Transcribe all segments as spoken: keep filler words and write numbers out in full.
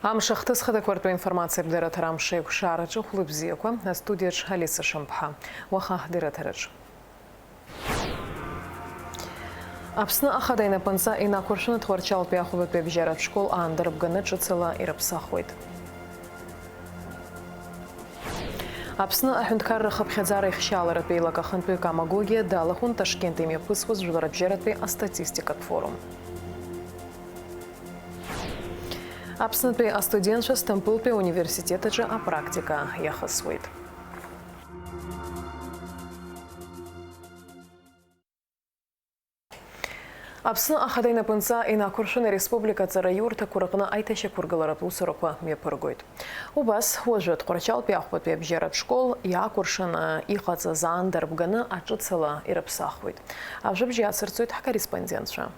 Амш ахҭыс хадақәа ртәы информациатә дырраҭара амш еиқәшараҿы хәлыбзиақәа, астудиаҿ Алиса Шамԥҳа. Уаха ҳдырраҭараҿы. Аԥсны Ахада инапынҵа инақәыршәаны Тҟәарчалтәи ахәбатәи абжьаратә школ аанда рыбганы ҿыцала ирыԥсахуеит. Аԥсны аҳәынҭқарра хыԥхьаӡара ихшьааларатә еилак ахантәаҩык амагогиа далахәын Ташкент имҩаԥысуаз жәларыбжьаратәи астатистикатә форум. Аԥснытәи астудентцәа Сҭампылтәи ауниверситет аҿы апрактика иахысуеит. Аԥсны Ахада инапынҵа инақәыршәаны ареспублика аҵараиурҭақәа рҟны аиҭашьақәыргыларатә усурақәа мҩаԥыргоит. Убас, уажәы Тҟәарчалтәи ахәбатәи абжьаратә школ иаакәыршаны иҟаҵаз аанда рбганы аҿыцала ирыԥсахуеит. Ажәабжь иацырҵоит ҳкорреспондентцәа.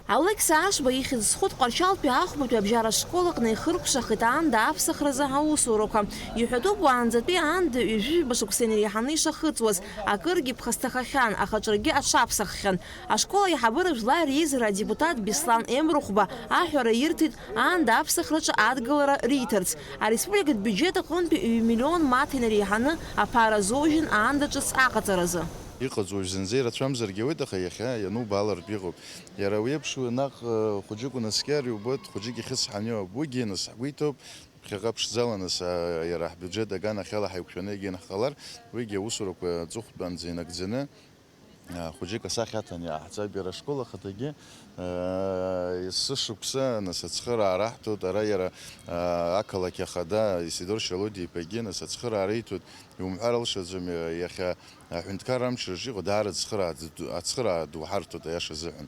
Алықьса Ашба ихьӡ зху Тҟәарчалтәи ахәбатәи абжьаратә школ аҟны ихыркәшахеит аанда аԥсахразы аусурақәа. Иҳәатәуп, уаанӡатәи аанда ҩажәижәаба шықәса инареиҳаны ишахыҵуаз, акыргьы ԥхасҭахахьан, аха ҽыргьы аҽаԥсаххьан. Ашкол аиҳабыра жәлар реизара адепутат Беслан Емрыхәба аҳәара ирҭеит аанда аԥсахраҿы адгылара риҭарц. Ареспубликатә биуџьет аҟынтәи ҩ-миллион маҭ инареиҳаны аԥара азоужьын аанда ҿыц аҟаҵаразы. Иҟаҵоу зынӡа ирацәамзаргьы ауеит, аха иахьа ианубаалартә иҟоуп. Иара уи еиԥш, уи наҟ, э, хәыҷык унаскьар, иубоит, хәыҷык ихьысҳаны иоуп. Уигьы нас ҳгәы иҭоуп, ԥхьаҟа ԥшӡала нас, а, иара ҳбиуџьет аганахьала ҳаиқәшәаны егьин ҳҟалар, уигьы аусурақәа аҵыхәтәанӡа инагӡаны, а, хәыҷык асахьа аҭаны иааҳҵап. Иара ашкол ахаҭагьы, а, есышықәса нас ацхыраара аҳҭоит, ара иара, а, ақалақь ахада Исидор Шьалодиа-иԥагьы нас ацхыраара иҭоит, иумҳәар алшаӡом, иахьа аҳәынҭқарра амчраҿ иҟоу даара ацхыраа ду, ацхыраа ду ҳарҭоит, аиаша азыҳәан.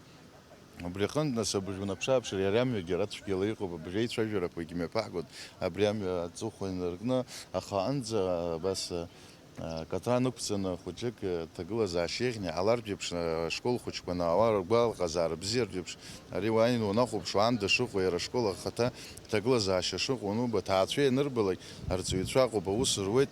Убри аҟынтә, нас, абыржә унаԥшы-ааԥшыр, иара амҩагьы ара цәгьала иҟоуп, абыржә еицәажәарақәагьы мҩаԥаҳгоит, абри амҩа аҵыхәа инаркны, аха аҟынӡа, абас, а, акаҭа нықәҵаны, хәыҷык, а, ҭагылазаашьа еиӷьны иҟалартә еиԥш, а, ашкол хәыҷқәа анаауа, ргәалаҟазаара бзиартә еиԥш, ари уааины унахәаԥшуа, аанда шыҟоу, иара ашкол ахаҭа ҭагылазаашьа шыҟоу ануба, аҭаацәа ианырбалак, арҵаҩцәа аҟоуп, аус руеит.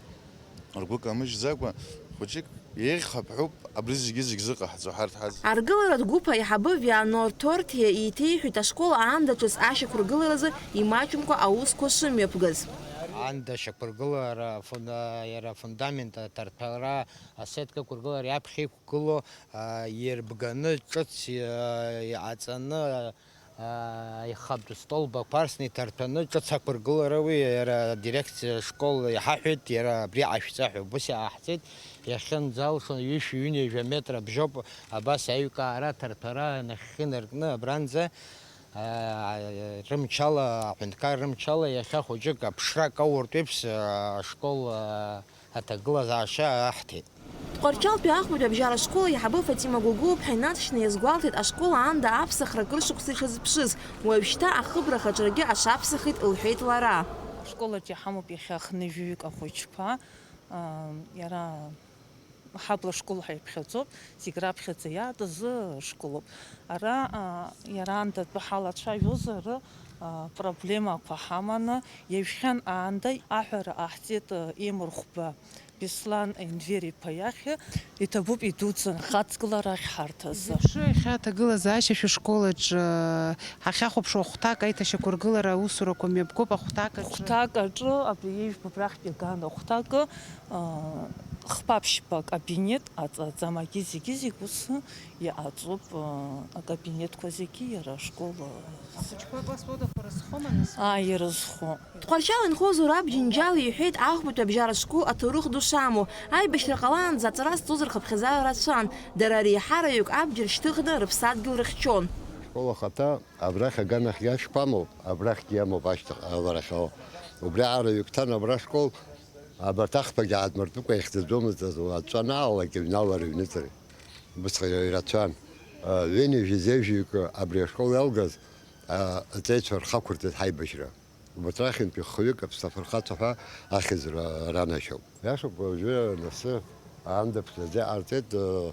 Ргәы камыжьӡакәа, хәыҷык еиӷьхап ҳәоуп, абри зегьы-зегь зыҟаҳҵо ҳарҭ ҳаз. Аргыларатә гәыԥ аиҳабы Вианор Ҭорҭиа еиҭеиҳәеит ашкол аанда ҿыц ашьақәыргыларазы имаҷымкәа аусқәа шымҩаԥгаз. Аанда ашьақәыргылара фун-, иара афундамент аҭарҭәара, асетка ақәыргылара иаԥхьа иқәгылоу, а, ирбганы ҿыц, а, иҟаҵаны, аа, ихатә столбақәа арсны иҭарҭәаны ҿыц ақәыргылара уи, иара адирекциа ашкол иҳаҳәеит, иара абри ҟашәҵа ҳәа убас иааҳҵеит, иахьынӡалшо ҩышәи ҩынҩажәа метра абжьоуп, абас аҩкаара аҭарҭәара нахьхьи наркны абранӡа, аа, рымчала, аҳәынҭқар рымчала иахьа хәыҷык аԥшра акауртә еиԥш, аа, ашкол, аа, аҭагылазаашьа аҳҭеит. Тҟәарчалтәи ахәбатәи абжьара школ аиҳабы Фатима Гогәуаԥҳа инаҵшьны иазгәалҭеит ашкол аанда аԥсахра акыр шықәса ишазыԥшыз, уажәшьҭа ахыбра хаҿрагьы аҽаԥсахит, лҳәеит лара. Ашкол аҿы иҳамоуп иахьа хынҩажәаҩык ахәыҷқәа, аа, иара ҳабла школ ҳәа иԥхьаӡоуп, зегь раԥхьаӡа иаатыз школуп. Ара, аа, иара аанда атәы ҳалацәажәозар, аа, проблемақәа ҳаманы, иажәхьан аанда аҳәара ҟаҳҵеит, аа, Емырхәба Беслан Енвер-иԥа иахь, иҭабуп идуӡӡан хаҵгыларахь ҳарҭ азы. Изыԥшу иахьа аҭагылазаашьа шәышкол аҿы ҳахьахәаԥшуа ахәҭак аиҭашьақәыргылара аусурақәа мҩаԥгоуп, ахәҭак аҿы. Хәҭак аҿы, абри иеиӷьуп абрахьтәи аган ахәҭакы, аа, хԥа-ԥшьба кабинет аҵаӡам, агьы зегьы-зегь ус иҟаҵоуп, аа, акабинетқәа зегьы иара ашкол, аа. Ахәыҷқәа класс уадақәа рызхома нас? Ааи, ирызхо. Тҟәарчал инхо Зураб Џьынџьал иҳәеит, ахәбатәи абжьара школ аҭоурых ду шамоу, аибашьра ҟалаанӡа аҵара зҵоз рхыԥхьаӡара рацәан, дара реиҳараҩык абџьар шьҭыхны рыԥсадгьыл рыхьчон. Ашкол ахаҭа абрахь аганахьгьы ашәқәа амоуп, абрахьгьы иамоуп ашьҭахь, абарахьала. Убри аараҩык ҭан абра ашкол, абарҭ ахԥагьы аадмыртыкәа ихьӡаӡомызт азы, аҵәҵәа анаалалак, иҩналар, иҩныҵыр. Убысҟан ирацәан. Ҩынҩажәи зежәҩык абри ашкол иалгаз, аҵеицәа рхы ақәырҵеит ҳаибашьра. Убарҭ рахьынтәи хҩык аԥсҭа фырхацәа ҳәа ахьӡ ра-, ранашьоуп. Иашоуп, уажәы анасы аанда ԥхьаӡа иҟарҵеит, э,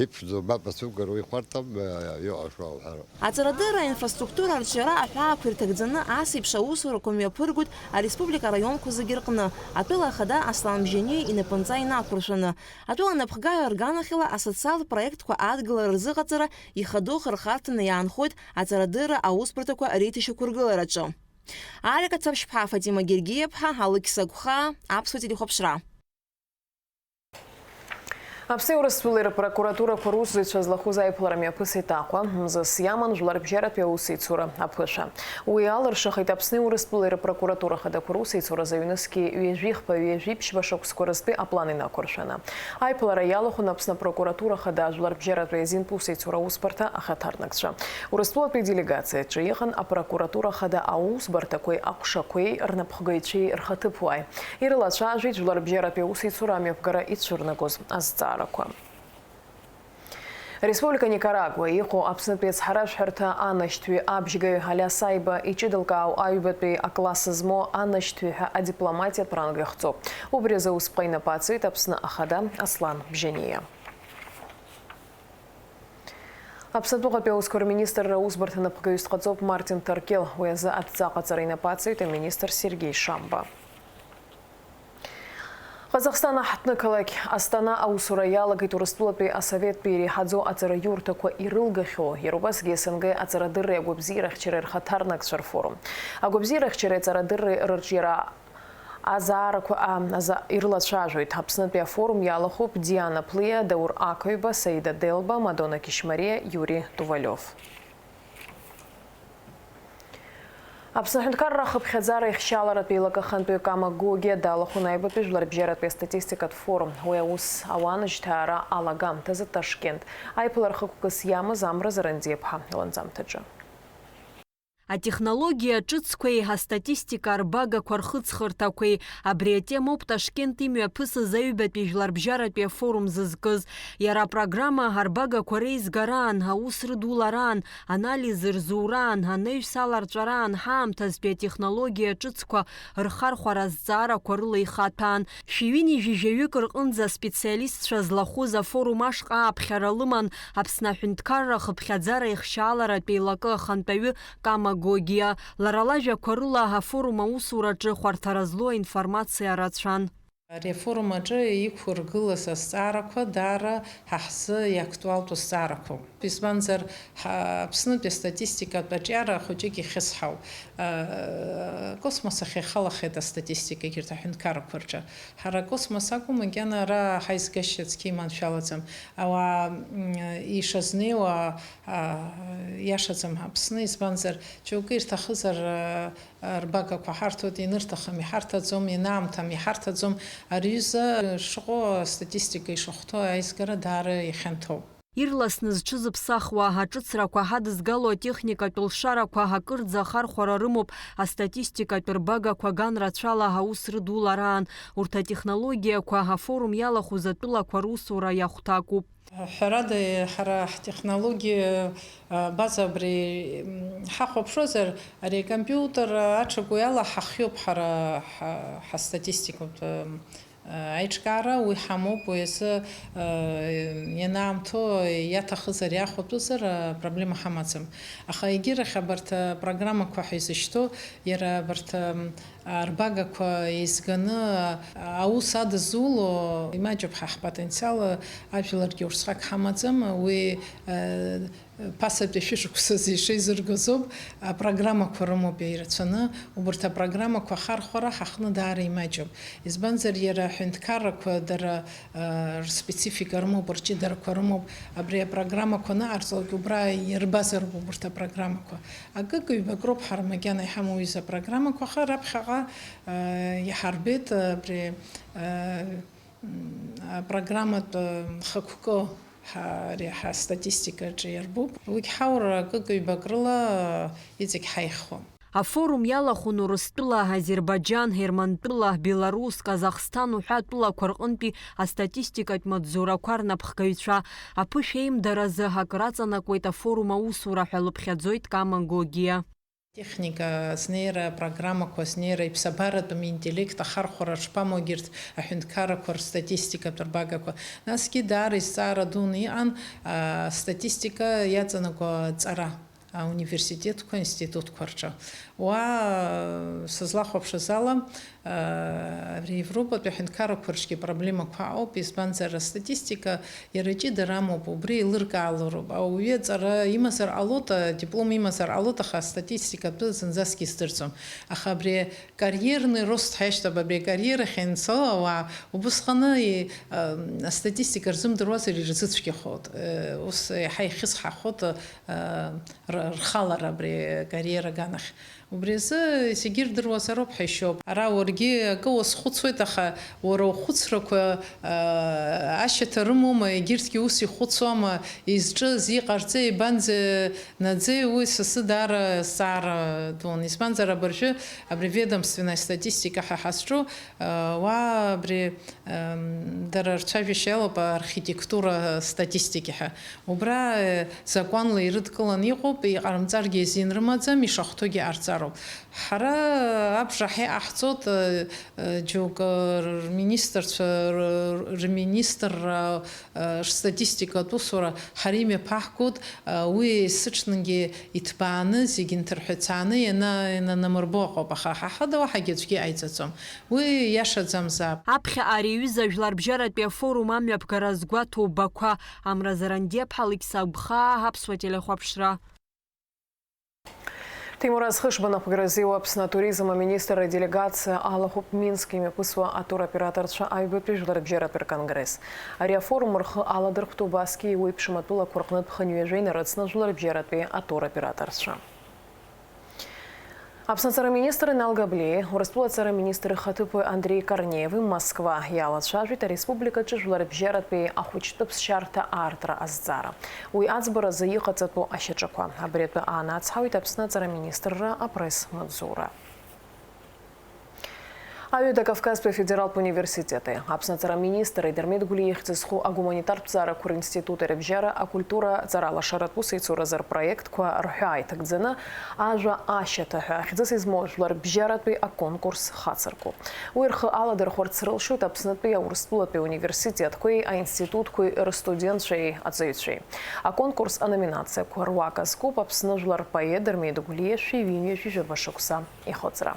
иԥшӡоу мап ацәугар уи хәарҭам, э, иҟашәо ауҳәароуп. Аҵарадырра аинфраструктура арҿиара аҳәаақәа ирҭагӡаны ас еиԥш аусурақәа мҩаԥыргоит ареспублика араионқәа зегьы рҟны. Атәыла ахада Аслан Бжьаниа инапынҵа инақәыршәаны, атәыла напхгара рганахьала асоциалтә проектқәа адгылара рзыҟаҵара ихадоу хырхарҭаны иаанхоит аҵарадырра аусбарҭақәа реиҭашьақәыргылараҿы. Алика Цаԥшьԥҳа, Фатима Гергиаԥҳа, Алықьса Гәхаа, Аԥсуа телехәаԥшра. Аԥсни Урыстәылеи рпрокуратурақәа русзуҩцәа злахәыз аиԥылара мҩаԥысит Аҟәа, мзас иаман Жәларбжьаратәи аусеицура аԥышәа. Уи алыршахеит Аԥсни Урыстәылеи рпрокуратура хадақәа русеицуразы аҩнызқьи ҩажәихԥа ҩажәиԥшьба шықәсқәа рзтәи аплан инақәыршәаны. Аиԥылара иалахәын Аԥсны апрокуратура хада Жәларбжьаратәи азинтә усеицура аусбарҭа ахаҭарнакцәа. Урыстәылатәи делегациаҿы иҟан апрокуратура хада аусбарҭақәеи аҟәшақәеи рнапхгаҩцәеи рхаҭыԥуааи. Ирылацәажәеит Жәларбжьаратәи аусеицура амҩаԥгара ицәырнагоз азҵаарақәа. Республика Никарагуа иҟоу Аԥснытәи ацҳаражәҳәарҭа анашьҭҩы абжьгаҩ Алиас Аиба иҷыдалкаау аҩбатәи акласс змоу анашьҭҩы ҳәа адипломатиатә ранг иахҵоуп. Убри азы аусԥҟа инапы ацеит Аԥсны Ахада Аслан Бжьаниа. Аԥсны Аԥныҟатәи аусқәа рминистрра аусбарҭа напхгаҩыс дҟаҵоуп Мартин Ҭаркел, уи азы адҵа ҟаҵара инапы ацеит аминистр Сергеи Шамба. Ҟазахстан аҳҭнықалақь Астана аусура иалагеит Урыстәылатәи асоветтәи иреиҳаӡоу аҵараиурҭақәа ирылгахьоу, иара убасгьы СНГ аҵарадырреи агәабзиарахьчареи рхаҭарнакцәа рфорум. Агәабзиарахьчареи аҵарадырреи рырҿиара азаарақәа, а, аза-, ирылацәажәоит. Аԥснытәи афорум иалахәуп Диана Плиа, Даур Ақаҩба, Саида Делба, Мадона Кишмариа, Иури Тувалиов. Аԥсны аҳәынҭқарра ахыԥхьаӡара ихьчаларатә еилакы ахантәаҩы Кама Гогиа далахәын аҩбатәи жәларбжьаратәи астатистикатә форум. Уи аус ауан жьҭаара алагамҭазы Ташкент. Аиԥылара хықәкыс иамаз Амра Зарандиаԥҳа иланҵамҭаҿы. Атехнологиа ҿыцқәеи астатистика арбагақәа рхыҵхырҭақәеи, абри атемоуп Ташкент имҩаԥысыз аҩбатәи жәларбжьаратәи афорум зызкыз. Иара апрограмма арбагақәа реизгараан, аус рыдулараан, анализ рзураан, анаҩс аларҵәараан, ҳаамҭазтәи атехнологиа ҿыцқәа рхархәара азҵаарақәа рыла ихаҭәаан. Шәи ҩынҩажәи жәаҩык рҟынӡа аспециалистцәа злахәыз афорум ашҟа ааԥхьара лыман Аԥсны аҳәынҭқарра ахыԥхьаӡара ихьчаларатә еилакы ахантәаҩы Кама Гогиа. Лара лажәақәа рыла, афорум аусураҿы хәарҭара злоу аинформациа рацәан. Ари афорум аҿы иқәыргылаз азҵаарақәа даара ҳа ҳзы иактуалтәу зҵаарақәоуп. Избанзар, ҳа-, Аԥснытәи астатистикатә аҿиара хәыҷык ихьысҳау. Космос ахь ихалахеит астатистика егьырҭ аҳәынҭқаррақәа рҿы. Ҳара акосмос акәым, макьана ара ҳаизгашьа цқьа иманшәалаӡам. Ауаа, м, ишазнеиуа, а, иашаӡам Аԥсны, избанзар, џьоукы ирҭахызар, а, рбагақәа ҳарҭоит, ианырҭахым иҳарҭаӡом, ианаамҭам иҳарҭаӡом. Ари ҩыза шыҟоу астатистика ишахәҭоу аизгара даара ихьанҭоуп. Ирласны зҽызыԥсахуа аҿыцрақәа ҳадызгало атехникатә лшарақәа акырӡа ахархәара рымоуп астатистикатә рбагақәа ган рацәала аус рыдулараан. Урҭ атехнологиақәа афорум иалахәыз атәылақәа русура иахәҭакуп. Ҳәарада, ҳара ҳтехнологиа, а, база абри, м, ҳахәаԥшуазар, ари акомпиутер аҽаку иала ҳахиоуп ҳара ҳа-, ҳастатистикатә, м, аиҿкаара, уи ҳамоуп, уи азы, а, ианаамҭоу иаҭахызар, иахәатәызар, а, проблема ҳамаӡам. Аха егьирахь абарҭ апрограммақәа ҳәа изышьҭоу, иара абарҭ, м, Арбагақәа еизганы аус адызуло имаҷуп ҳа ҳпотенциал, ажәларгьы усҟак ҳамаӡам, уи, э, ԥасатәи шәышықәсазы ишеизыргаз ауп, апрограммақәа рымоуп ирацәаны, убарҭ апрограммақәа ахархәара ҳаҟны даара имаҷуп. Избанзар, иара аҳәынҭқаррақәа дара, э, рспецифика рымоуп, рҷыдарақәа рымоуп, абри апрограммақәа аныҟарҵалак убра ирбазароуп убарҭ апрограммақәа. Акык-ҩбак роуп ҳара макьана иҳамоу изы апрограммақәа, аха раԥхьаҟа, э, иҳарбеит, э, абри, э, м, апрограмматә, э, хықәкы ҳа-, ари ҳастатистикаҿы иарбуп. Уигь ҳаур акык-ҩбак рыла, э, иҵегь ҳаихуан. Афорум иалахәын Урыстәыла, Азербаџьан, Ермантәыла, Беларусь, Казахсҭан уҳәа атәылақәа рҟынтәи астатистикатә маҵзурақәа рнапхгаҩцәа. Аԥышәеимдаразы акы раҵанакуеит афорум аусура ҳәа лыԥхьаӡоит Кама Гогиа. Техника азнеира, апрограммақәа азнеира, иԥсабаратәым интеллект ахархәара шԥамоу егьырҭ аҳәынҭқаррақәа рстатистикатә рбагақәа? Насгьы даара изҵаара дуны иҟан, а, астатистика иаҵанакуа аҵара. ауниверситетқәа, аинститутқәа рҿы. Уа, сызлахәаԥшыз ала, абри Европатәи аҳәынҭқаррақәа рҿгьы проблемақәа ыҟоуп, избанзар, астатистика иара ҷыдара амоуп, убри еилыркаалароуп. Ауаҩы аҵара имазар ҟалоит, адиплом имазар ҟалоит, аха астатистика атәы зынӡаск издырӡом. Аха абри карьерный рост ҳәа иашьҭоуп, абри акариерахь ианцо ауаа, убысҟаны, и-, а, астатистика рзымдыруазар ирзыцәгьахоит. Э, ус иаҳа ихьысҳахоит, э, р-, рхалара абри акариера аганахь. Убри азы зегьы ирдыруазароуп ҳәа ишьоуп. Ара уаргьы акы уазхәыцуеит, аха уара ухәыцрақәа, а, ашьаҭа рымоума, егьырҭгьы ус ихәыцуама, изҿыз, иҟарҵеи, ибанӡанаӡеи, уи са сзы даара зҵаара дуун. Избанзар, абыржәы абри ведомственная статистика ҳәа ҳазҿу, а, уа абри, ам, дара рцәажәашьа иалоуп архитектура статистика ҳәа. Убра, э, закәанла ирыдкыланы иҟоуп, иҟарымҵаргьы азин рымаӡам, ишахәҭоугьы ҟарҵароуп. Ҳара абжа ҳаиҟаҳҵоит, э, э, џьоукы рминистрцәа р-, рминистрра, э, рстатистикатә усура ҳара имҩаԥаҳгоит, э, уи есыҽынгьы иҭбааны, зегь нҭырҳәацааны иана-, иананамырбо ыҟоуп, аха ҳа ҳада уаҳагьы аӡәгьы иҟаиҵаӡом. Уи иашаӡамзаап. Аԥхьа ари аҩыза ажәларбжьаратәи афорум амҩаԥгара згәаҭоу Бақәа, Амра Зарандиаԥҳа, Алықьса Агәхаа, Аԥсуа телехәаԥшра. Ҭемур, азхышба анапхгара зиуа Аԥсны атуризм аминистрра аделегациа алахәуп Минск имҩаԥысуа атуроператорцәа аҩбатәи жәларбжьаратәи рконгресс. Ари афорум рхы аладырхәт убасгьы еиуеиԥшым атәылақәа рҟнытә хынҩажәа инарыцны жәларбжьаратәи атуроператорцәа. Аԥсны аҵара министр Инал Габлиа, Урыстәыла аҵара министр ихаҭыԥуаҩ Андреи Корнеиови Москва иалацәажәеит ареспубликаҿы жәларбжьаратәи ахәыҷтәы ԥсшьарҭа аартра азҵаара. Уи аӡбаразы иҟаҵатәу ашьаҿақәа. Абри атәы аанацҳауеит Аԥсны аҵара министрра апресс-маҵзура. Аҩада Кавказтәи афедералтә университети Аԥсны аҵара министри Дырмит Гәлиа ихьӡ зху агуманитартә ҵаарақәа ринститути рыбжьара акультура ҵаралашаратә усеицуразы рпроектқәа рҳәаа иҭагӡаны ажәа ашьаҭа ҳәа хьӡыс измоу жәларбжьаратәи аконкурс хацыркуп. Уи рхы аладырхәарц рылшоит Аԥснытәи Аурыстәылатәи ауниверситетқәеи аинститутқәеи рыстудентцәеи аҵаҩцәеи. Аконкурс аноминациақәа руак азкуп Аԥсны жәлар рпоет Дырмит Гәлиа шәи ҩынҩажәи жәаба шықәса ихыҵра.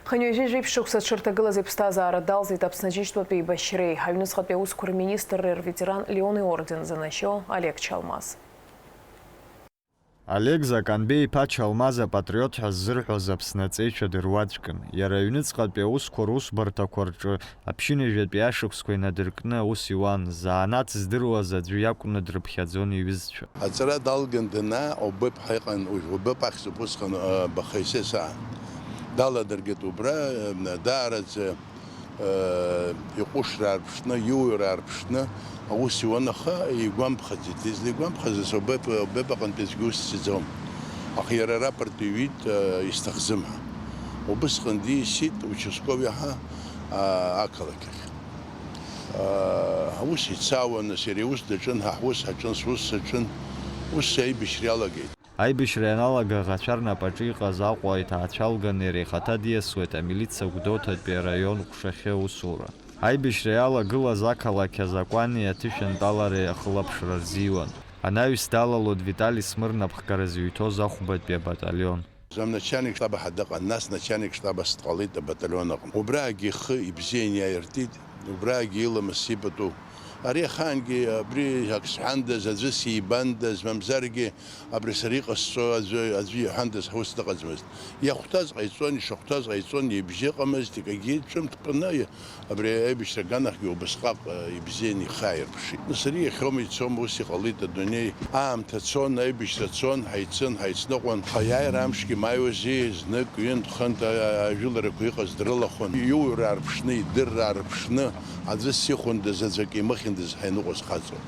Хынҩажәи жәиԥшь шықәса дшырҭагылаз иԥсҭазаара далҵит Аԥсны Аџьынџьтәылатәи еибашьреи аҩныҵҟатәи аусқәа рминистрреи рветеран Леон иорден занашьоу Олег Чалмаз. Олег Заканбеи-иԥа Чалмаз апатриот ҳәа ззырҳәоз Аԥсны аҵеицәа дыруаӡәкын. Иара аҩныҵҟатәи аусқәа русбарҭақәа рҿы аԥшьынҩажәатәи ашықәсқәа инадыркны аус иуан, занааҭ здыруаз аӡәы иакәны дрыԥхьаӡон иҩызцәа. Аҵара далган данаа, Обыԥҳа иҟан, уажә Обыԥ ахьӡуп усҟан, а, Бахеисес аан. Даладыргеит убра, а, даараӡа, а, иҟәышра аарԥшны, иуаҩра аарԥшны аус иуан, аха игәамԥхаӡеит. Излигәамԥхаз ас Обыԥ, Обыԥ аҟынтәи аӡәгьы ус дцаӡом. Аха иара арапорт иҩит, а, исҭахӡам ҳәа. Убысҟан дисит участкови ҳәа, а, ақалақь ахь. Аа, аус ицаауан, нас иара иус даҿын, ҳа ҳус ҳаҿын, сус саҿын, ус аибашьра иалагеит. Аибашьра ианалага аӷацәа рнапаҿы иҟаз Аҟәа иҭаацәа алганы иара ихаҭа диасуеит амилициа Гәдоуҭатәи араион ҟәшахьы аусура. Аибашьра иалагылаз ақалақь азакәани аҭышәантәалареи ахылаԥшра рзиуан. Анаҩс далалоит Витали Смыр напхгара зыҩҭоз ахәбатәи абаталион. Замначальник штаба ҳәа дыҟан, нас начальник штаба дҟалеит абаталион аҟны. Убраагьы ихы ибзиан иааиртит, убраагьы иламыс ибатәу. Ари ахаангьы абри ак сҳәандаз, аӡәы сибандаз, мамзаргьы абри сара иҟасҵо аӡәы, аӡәы иҳәандаз ҳус дыҟаӡамызт. Иахәҭаз ҟаиҵон, ишахәҭаз ҟаиҵон, ибжьы ыҟамызт, икагьы ҿымҭ кны Абри аибашьра аганахьгьы убасҟак, э, ибзианы ихы ааирԥшит. Нас ари иахьоума ицома, ус иҟалеит адунеи. Аамҭа цон, аибашьра цон, ҳаицын, ҳаицныҟәон. Аиааира амшгьы мааиуази, знык, ҩынтә, хынтә, а-, а-, ажәыларақәа иҟаз дрылахәын. Иуаҩра аарԥшны, идырра аарԥшны, аӡәы сихәындаз, аӡәы акы имыхьындаз ҳаиныҟәоз хаҵоуп.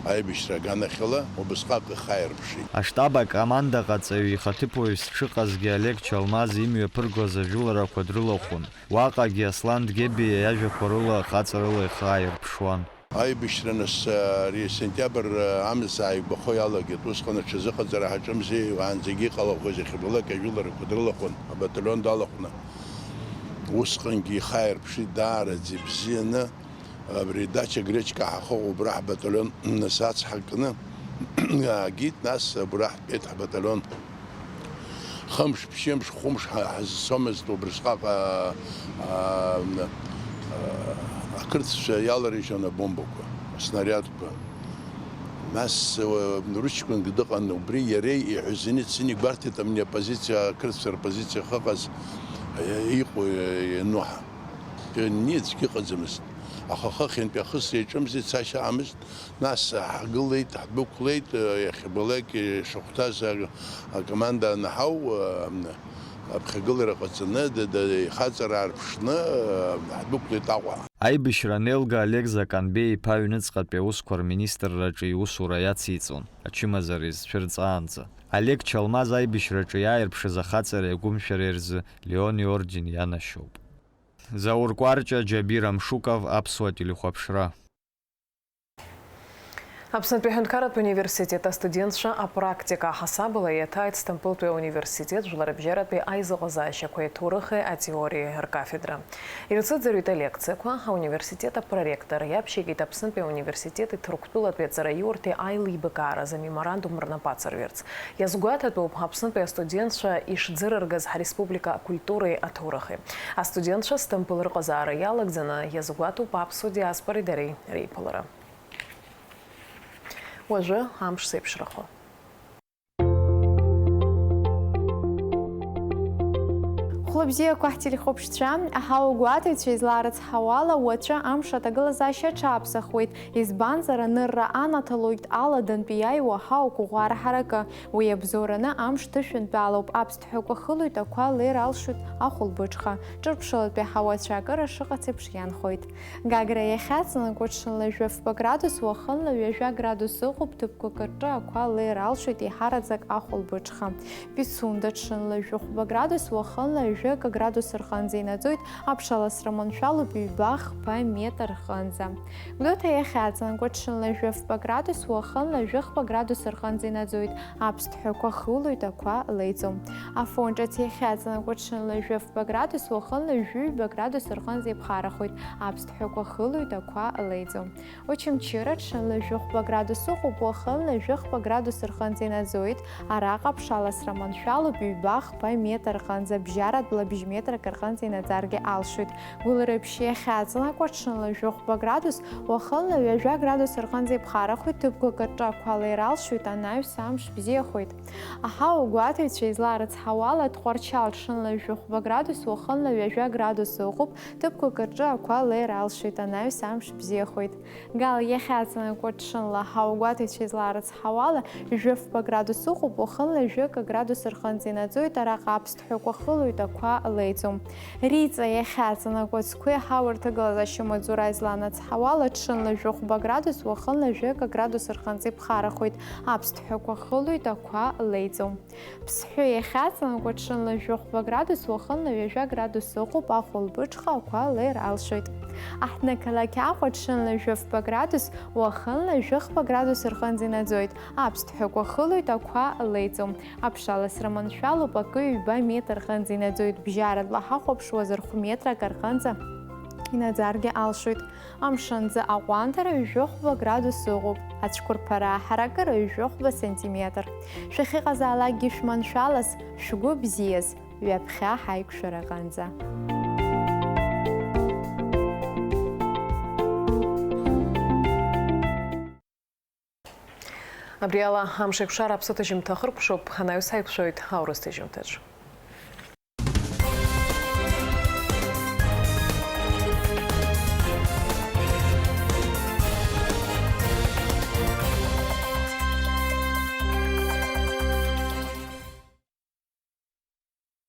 Аибашьра аганахьала убасҟак ихы ааирԥшит. Аштаб акомандаҟаҵаҩ ихаҭыԥуаҩс дшыҟазгьы Олег Чалмаз имҩаԥыргоз ажәыларақәа дрылахәын. Уаҟагьы Аслан Дгебиа иажәақәа рыла хаҵарыла ихы ааирԥшуан. Аибашьра нас, ари сентиабр амза ааигәахо иалагеит. Усҟан аҽазыҟаҵара ҳаҿымзи, уаанӡагьы иҟалақәаз иахьабалак ажәыларақәа дрылахәын, абаталион далахәны. Усҟангьы ихы ааирԥшит даараӡа ибзианы. Абри Дача Гречка ҳахоуп, убра ҳбаталион нас ацҳа кны, Аагеит, нас абра ҳтәеит ҳбаталион. Хымш, ԥшьымш, хәымш ҳа-, ҳазцомызт убрысҟак, аа, аа, ақырҭцәа иаларыжьуан абомбақәа, аснариадқәа. Нас, уа, рыҷкәынгьы дыҟан, убри иареи иҳәа Зенит Сини гәарҭеит, амни апозициа, ақырҭцәа рпозициа ахьыҟаз, иҟоу, иану ҳа. Ани аӡәгьы ыҟаӡамызт. Аха хыхьынтәи ахысра иаҿымзи, цашьа амызт. Нас ҳгылеит, ҳдәықәлеит, иахьабалак ишахәҭаз а-, акоманда анаҳау, а, аԥхьагылара ҟаҵаны, д-, д-, ихаҵара аарԥшны, а, ҳдәықәлеит Аҟәа. Аибашьра анеилга Олег Заканбеи иԥа аҩныҵҟатәи аусқәа рминистрраҿы иусура иациҵон, ачымазара изцәырҵаанӡа. Олег Чалмаз аибашьраҿы иааирԥшыз ахаҵареи агәымшәареи рзы Леон иорден ианашьоуп. Заур Кәарҷа, Џьабир Амшуков, Аԥсуа телехәаԥшра. Аԥснытәи аҳәынҭқарратә университет астудентцәа апрактика аҳасабала иаҭааит Сҭампылтәи ауниверситет жәларыбжьаратәи аизыҟазаашьақәеи аҭоурыхи атеориеи ркафедра. Ирыцәыӡырҩит алекциақәа, ауниверситет апроректор иаԥшьигеит Аԥснытәи ауниверситет иҭырқәтәылатәи аҵараиурҭеи аилибакааразы амеморандум рнапы ацырҩырц. Иазгәаҭатәуп Аԥснытәи астудентцәа ишӡырыргаз ҳреспублика акультуреи аҭоурыхи. Астудентцәа Сҭампыл рҟазаара иалагӡаны иазгәаҭоуп аԥсуа диаспореи дареи реиԥылара. Уажәы амш зеиԥшрахо. Хәлыбзиақәа ҳтелехәаԥшцәа, аҳауагәаҭаҩцәа излаарыцҳауала, уаҵәы амш аҭагылазаашьа аҽаԥсахуеит, избанзар, анырра анаҭалоит аладантәи иааиуа аҳауақәа ӷәӷәара ҳаракы. Уи абзоураны амш ҭышәынтәалоуп, аԥсҭҳәақәа хылоит, ақәа леир алшоит ахәылбыҽха. Ҿырԥшылатәи аҳауа ацәаакыра шыҟац еиԥш ианхоит. Гагра иахьаҵанакуа ҽынла жәафба градус, уахынла ҩажәа градус ыҟоуп, ҭыԥқәак рҿы ақәа леир алшоит, еиҳараӡак ахәылбыҽха. Пицунда ҽынла жәохәба градус, уахынла ҩажәа градус рҟынӡа инаӡоит, аԥшаласра маншәалоуп ҩба хԥа метр рҟынӡа. Гәдоуҭа иахьаҵанакуа ҽынла жәафба градус, уахынла ҩажәа хԥа градус рҟынӡа инаӡоит, аԥсҭҳәақәа хылоит, ақәа леиӡом. Афон ҿыц иахьаҵанакуа ҽынла жәафба градус, уахынла ҩажәи ҩба градус рҟынӡа иԥхарахоит, аԥсҭҳәақәа хылоит, ақәа леиӡом. Очамчыра ҽынла жәохәба градус ыҟоуп, уахынла ҩажәи хԥа градус рҟынӡа инаӡоит, араҟа аԥшаласра маншәалоуп, ҩба хԥа метр рҟынӡа, бжьаратәла бжь метрак рҟынӡа инаӡаргьы алшоит. Гәылрыԥшь иахьаҵанакуа ҽынла жәохәба градус, уахынла ҩажәа градус рҟынӡа иԥхарахоит, ҭыԥқәак рҿы ақәа леир алшоит, анаҩс амш бзиахоит. Аҳауагәаҭаҩцәа излаарыцҳауала, Тҟәарчал ҽынла жәохәба градус, уахынла ҩажәа градус ыҟоуп, ҭыԥқәак рҿы ақәа леир алшоит, анаҩс амш бзиахоит. Гал иахьаҵанакуа ҽынла, аҳауагәаҭаҩцәа излаарыцҳауала, жәафба градус ыҟоуп, уахынла ҩажәа градус рҟынӡа инаӡоит, араҟа аԥсҭҳәақәа хылоит, ақәа леиӡом. Риҵа иахьаҵанакуа, ацқәеи аҳауа рҭагылазаашьа маҵзура излаанацҳауала, ҽынла жәохәба градус, уахынла ҩажәа градус рҟынӡа иԥхарахоит, аԥсҭҳәақәа хылоит, ақәа леиӡом. Ԥсҳәы иахьаҵанакуа, ҽынла жәохәба градус, уахынла ҩажәа градус ыҟоуп, ахәылбыҽха, ақәа леир алшоит. Аҳҭнықалақь Аҟәа, ҽынла жәафба градус, уахынла ҩажәи хԥа градус рҟынӡа инаӡоит, аԥсҭҳәақәа хылоит, ақәа леиӡом. Аԥшаласра маншәалоуп, акы ҩба метр рҟынӡа инаӡоит, бжьаратәла ҳахәаԥшуазар хә метрак рҟынӡа инаӡаргьы алшоит. Амшынӡы аҟәандара ҩажәи хәба градус ыҟоуп, ацәқәырԥара аҳаракыра ҩажәи хәба сантиметр. Шәахьыҟазаалакгьы шәманшәалаз, шәгәы бзиаз, ҩаԥхьа ҳаиқәшәараҟынӡа. Абри ала амш еиқәшара аԥсыҭа жьымҭа ахыркәшоуп, анаҩс ҳаиқәшәоит аурыс ҭыжьымҭаҿ.